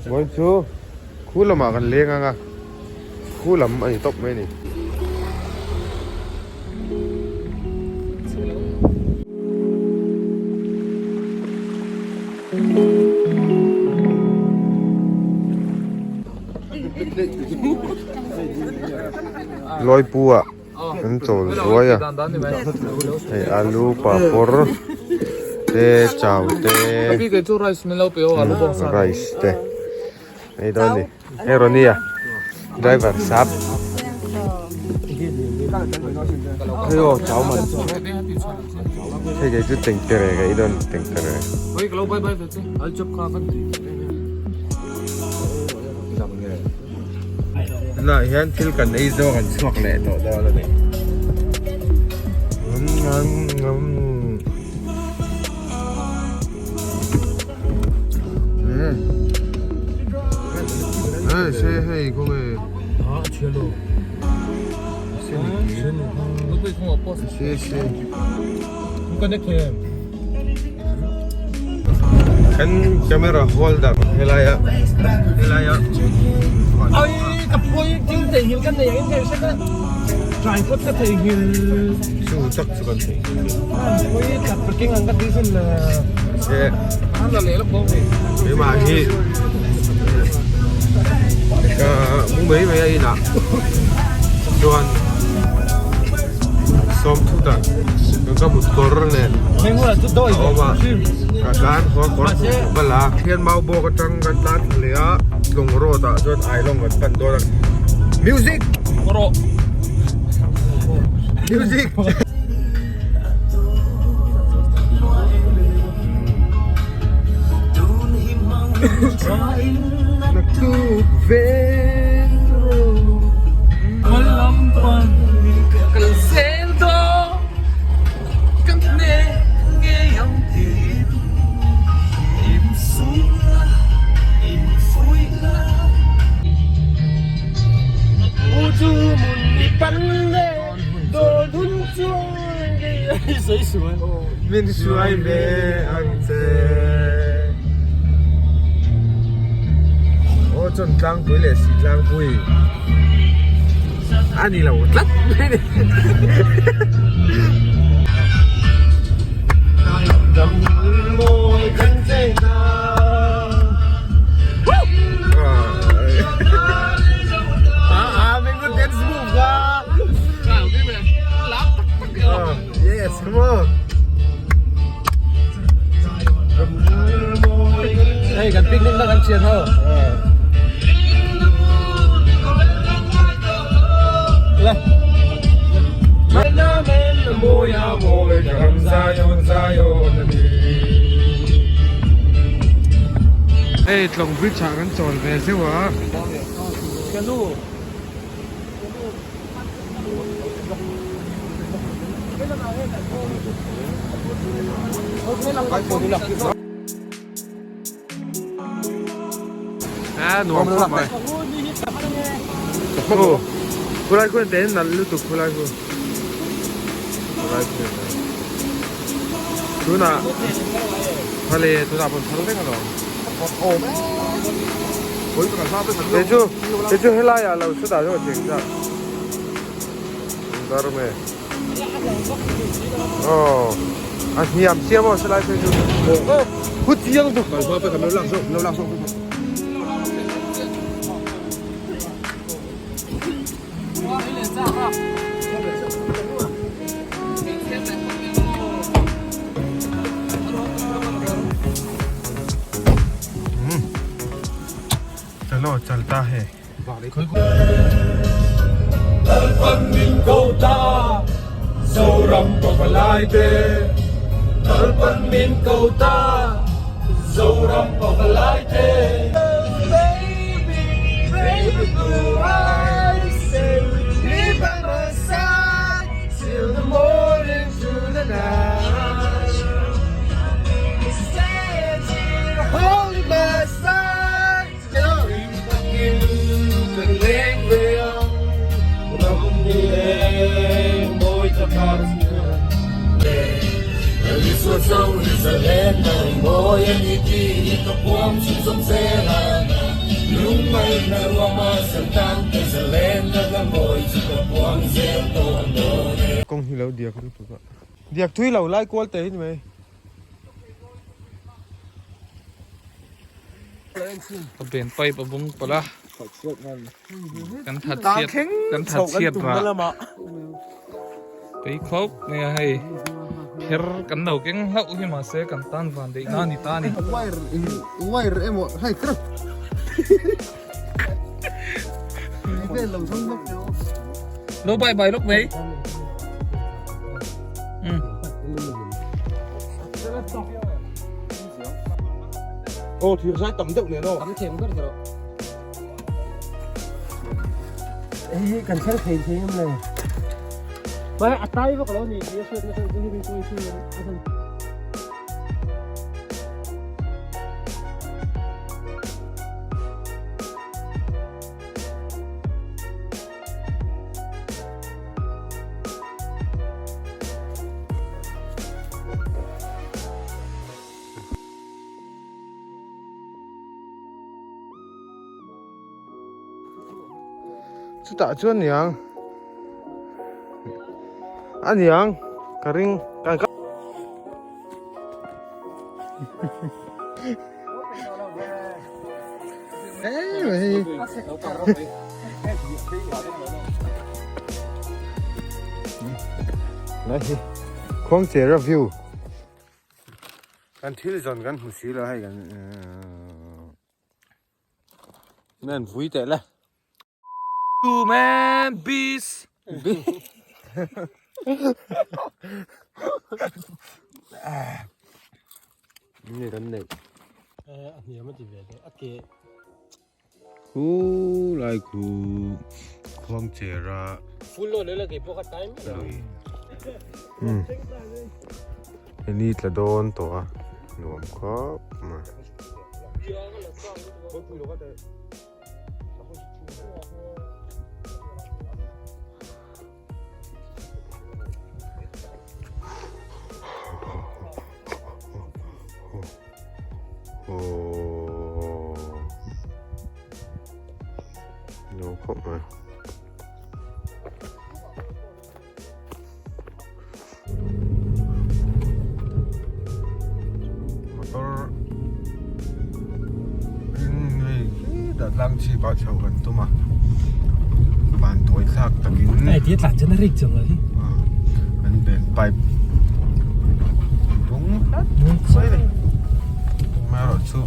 Vawiin chu khu lamah kan leng ang a, khu lam a ni tawp mai a ni. Lawipu ah an chawl zuai a hei alu papawr te chau te rice te hei dawn a ni hei Ronnie a driver sap hei aw chau man hei kei chu tengtere ka ei dawn tengtere. Tunah hian thil kan ei zawk an chhuak leh tawh dawn a ni. Hei se hei khawnge se se Kan camera holder helai ah helai ah Oi ka phawi thil theihnghilh ka nei ang in ka hre tripod ka theihnghilh chu tak chu kan theihnghilh phawi tak parking ang ka ti sin le se an la leh lawk bawk ni keimah hi ka mu mai mai a inah chuan Sawmthu dan ka mut kawr nen a awm a ka tlan haw kawr huh ka la a thian mau bawk atang kan tlan thla leh a tlawng road ah chuan ailawng kan pan dawn a music music Min hruai ve ang che. Aw chuan tlangpui leh si tlangpui a ni lo tlat mai ni. Yes, come on. Hei kan picnic na kan chian ho. Le. Hei tlawng bridge ah kan chawl ve zeuh a. A nuam khawp mai. Aw khulai khuan te nalh lutuk khulai khu. Khulai khu tunah thale tunah pawh thal vek alawm. Kei chu kei chu helai ah lo chutah chuan ka cheng chak. Dar me. Aw a hniam chiam aw helai phei chu. Hu chiang chu. Chalo chalta hai. Kawng hi lo diak lutuk a. Diak thui lo lai kual te hi ni mai. Ka ben pipe a bung palh a. Kan that chhiat kan that chhiat rah. Tui khawp mai a hei kher kan lo keng hlauh hi mahse kan tan van daih na ni ta a ni. Wire in wire emaw hei kher. Lo bye bye lawk mai. Aw thir zai tam deuh nen aw. Tam thiam ber rawh. Hei kan thel thei thei em le. Mai a tai vak lo ni ti a hriat nasa chu hi mi pawh hi a san. Chutah chuan niang a niang ka ring kan ka Lai hi Khuangchera view Kan thil zawn kan hmu si lo hei kan nen vui teh le. Two man beast. Nge kan neih. A hniam a ti ve deuh a ke. Khu lai khu Khuangchera. Full load la ke pawh kha time. Hei ni tla dawn tawh a nuam khawp mai. Nuam khawp mai. Motor in hei khitah tlang chhip ah chho kan tum a van tawi thlak takin Hei tia tlan chuan a rik chauh lo hi an ben pipe bung tlat mai a ni amaherawhchu.